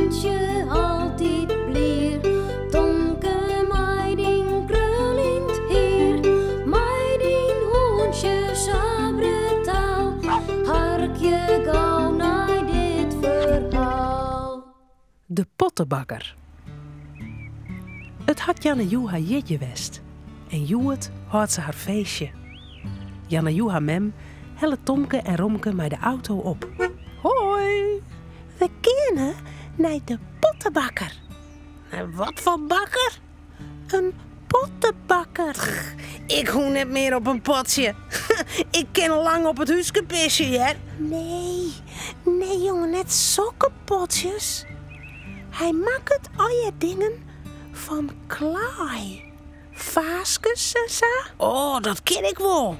hûntsje altyd blier. Tomke mei dyn kruljend hier, mei dyn hûntsje sa brutaal. Harkje gau nei dit ferhaal. De pottebakker. It hat Janne Joe har jierdei west en hjoed hâldt se har feestje. Janne Joe har mem hellet Tomke en Romke mei de auto op. Hoi! We geane nei de pottebakker. Nei wat foar bakker? In pottebakker. Ik hoech net mear op in potsje. Ik kin lang op it húske pisje, hear. Nee, nee jonge, net sokke potsjes. Hy makket allegear dingen fan klaai. Faaskes en sa. Oh, dat kin ik wol.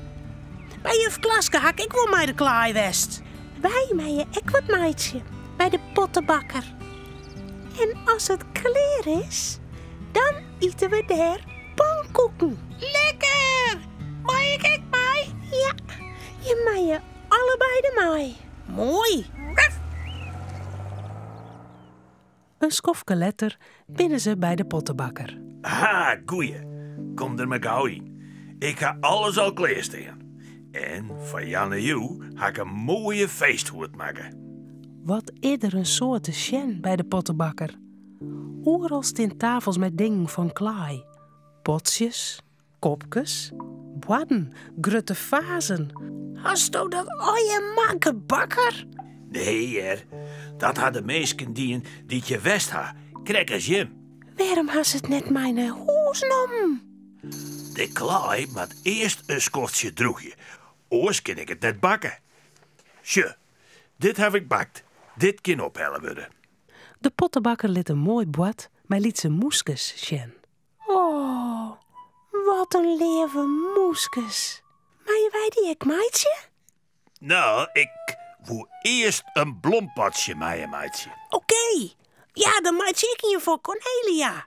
By juf Klaske ha ik ek wol mei de klaai west. Wy meie ek wat meitsje by de pottebakker. En as it klear is, dan ite we dêr pankoeken. Lekker! Mei ik ek mei? Ja, jim meie allebeide mei. Moai! In skoftke letter binne se by de pottebakker. Ha, goeie. Kom der mar gau yn. Ik ha alles al klearstean. En foar Janne Joe ha ik in moaie feesthoed makke. Wat is der in soad te sjen by de pottebakker. Oeral stean tafels mei dingen fan klaai. Potsjes, kopkes, boarden, grutte fazen. Hasto dat allegear makke, bakker? Nee hear, dat ha de minsken dien dy't hjir west ha, krekt as jim. Wêrom ha se it net mei nei hûs nommen? De klaai moat earst in skoftsje drûgje, oars kin ik it net bakke. Sjoch, dit haw ik bakt, dit kin ophelle wurde. De pottebakker lit in moai board mei lytse mûskes sjen. Oh, wat in leave mûskes. Meie wy dy ek meitsje? No, ik woe earst in blompotsje mei jim meitsje. Oké, ja, dan meitsje ik ien foar Cornelia.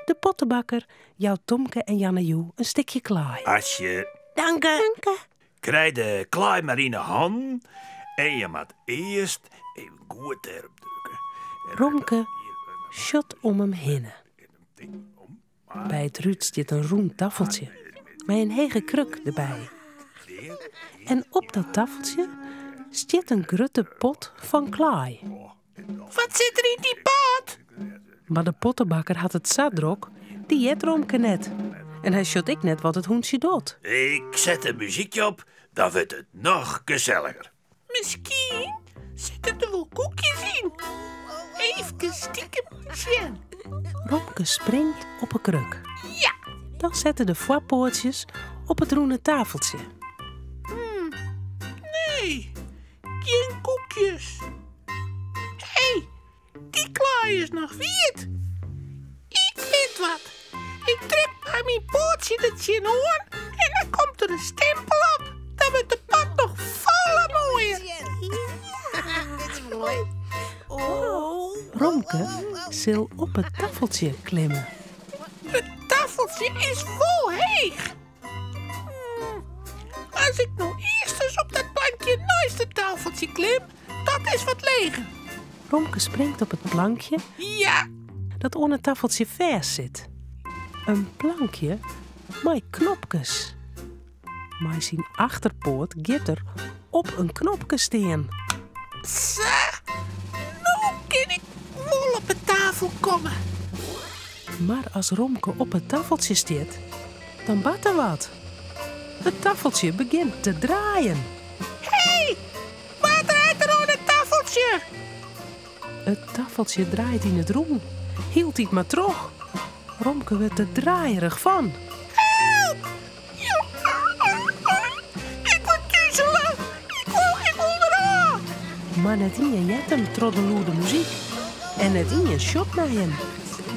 De pottebakker jout Tomke en Janne Joe in stikje klaai. As je. Danke. Danke. Krij de klaai mar yn 'e hannen en je moat earst even goed dêrop drukke. Romke sjocht om him hinne. By it rút stiet in rûn taffeltsje mei in hege kruk derby. En op dat taffeltsje stiet in grutte pot fan klaai. Wat sit der yn dy pot? Mar de pottebakker hat it sa drok, dy heart Romke net. En hy sjocht ek net wat it hûntsje docht. Ik set in muzykje op, dan wurdt it noch geselliger. Miskien sitte der wol koekjes yn. Eefkes stikem sjen. Romke springt op 'e kruk. Ja! Dan sette de foarpoatsjes op it rûne tafeltsje. Nee, gjin koekjes. Hé, dy klaai is noch wiet. Ik wit wat. Ik druk mei myn poatsje der tsjinoan en dan komt der in stimpel op. Dan wurdt de pot noch folle moaier. Romke sil op it taffeltsje klimme. It taffeltsje is wol heech. As ik no earst ris op dat plankje neist it tafeltsje klim, dat is wat leger. Romke springt op it plankje Ja! dat oan it taffeltsje fêst sit. In plankje mei knopkes. Mei syn achterpoat giet er op in knopke stean. Sa, no kin ik wol op 'e tafel komme. Mar as Romke op it taffeltsje stiet, dan bart der wat. It taffeltsje begjint te draaien. Hé, wa draait der oan it taffeltsje? It taffeltsje draait yn it rûn, hieltyd mar troch. Romke wurdt der draaierich fan. Help! Ik wurd duzelich! Ik wol, ik wol derôf! Mar net ien heart him troch de lûde muzyk en net ien sjocht nei him.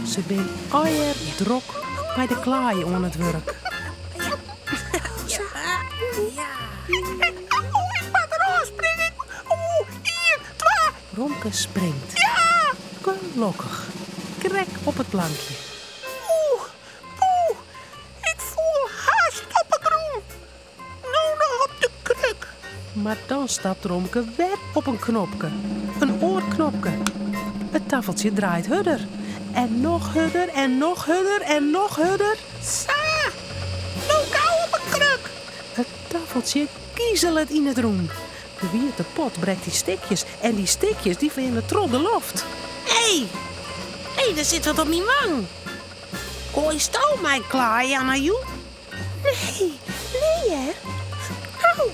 Se bin allegear drok mei de klaai oan it wurk. Ik moat derôf springe! Ien, twa. Romke springt. Ja! Gelokkich, krekt op it plankje. Oeh, poeh, ik foel hast op 'e grûn. No noch op de kruk. Mar dan stapt Romke wer op in knopke. In oar knopke. It taffeltsje draait hurder. En noch hurder en noch hurder en noch hurder. Sa! No gau op 'e kruk! It taffeltsje gizelet yn it rûn. De wiete pot brekt yn stikjes en dy stikjes dy fleane troch de loft. Hé! Hé, der sit wat op myn wang! Goaisto mei klaai, Anna Joe? Nee, nee hear. Au!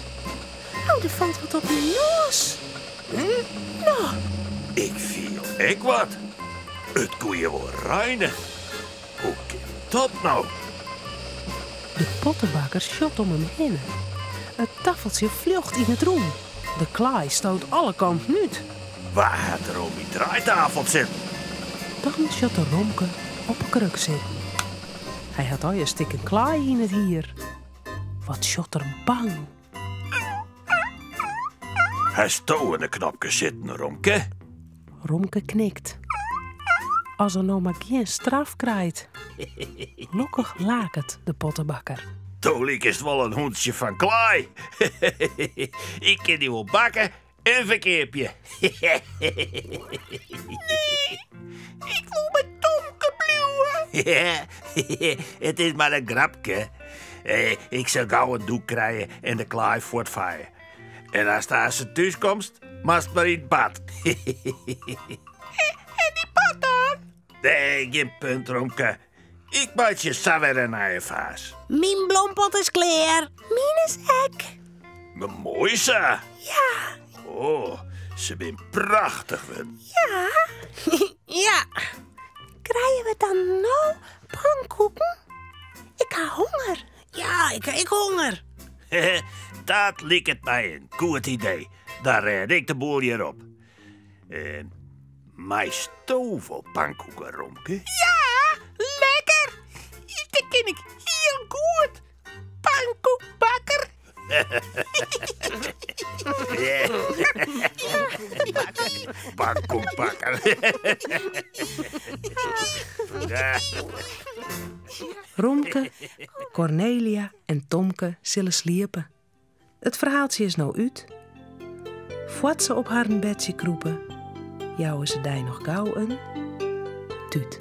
Au, der falt wat op myn noas. No. Ik fiel ek wat. It koe hjir wol reine. Hoe kin dat no? De pottebakker sjocht om him hinne. It taffeltsje fljocht yn it rûn. De klaai stoot alle kanten út. Wa hat der oan myn draaitafel sitten? Dan sjocht er Romke op 'e kruk sitten. Hy hat allegear stikken klaai yn it hier. Wat sjocht er bang. Hasto oan de knopkes sitten, Romke? Romke knikt. As er no mar gjin straf krijt. Lokkich laket de pottebakker. Do likest wol in hûntsje fan klaai. Ik kin dy wol bakke en ferkeapje. Nee, ik wol by Tomke bliuwe. It is mar in grapke. Ik sil gau in doek krije en de klaai fuortfeie. En ast aanst thús komst, moatst mar yn 't bad. En dy pot dan? Nee, gjin punt, Romke. Ik meitsje sa wer in nije faas. Myn blompot is klear. Mines ek. Mar moai sa. Ja. Oh, se bin prachtich wurden. Ja. Ja. Krije we dan no pankoeken? Ik ha honger. Ja, ik ha ek honger. Dat liket my in goed idee. Dan rêd ik de boel hjir op. Uh, Meisto wol pankoeken, Romke? Ja, lekker! Dat kin ik hiel goed. Pankoekbakker. Pankoekbakker. Romke, Kornelia en Tomke sille sliepe. It ferhaaltsje is no út. Foar't se op harren bedsje krûpe, jouwe se dy noch gau in tút.